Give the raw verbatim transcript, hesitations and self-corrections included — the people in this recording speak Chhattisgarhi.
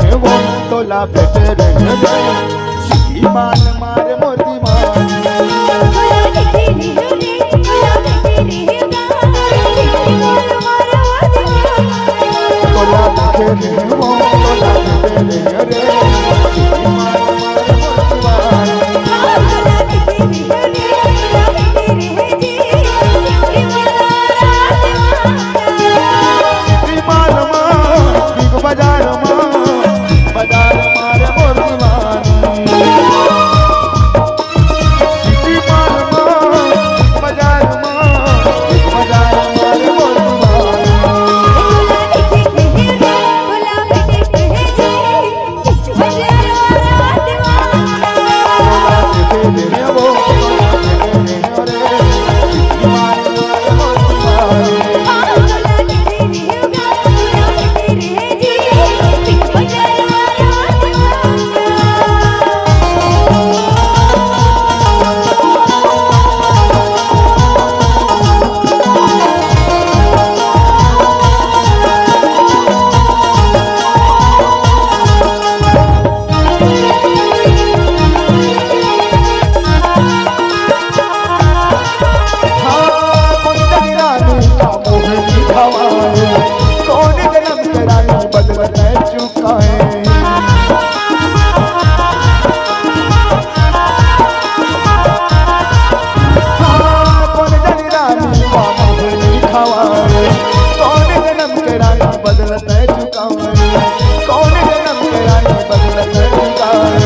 हे वो तोला भेटे रहे रे, सिटी मार मारे मोर दीवान। तोला भेटे रहे वो, तोला भेटे रहे रे, सिटी मार मारे मोर दीवान। सिटी मार मार, बिग बाजार मार, बाजार मारे मोर दीवान। सिटी मार मार, बाजार मार, बाजार मारे मोर दीवान। हाँ, कोन जनी रानी का मोह की हवा है, कोन जन्म के रानी बदल चुका है। हाँ, कोन जनी रानी का मोह की हवा है, कोन जन्म के रानी बदल चुका है, कोन जन्म के रानी बदल चुका है।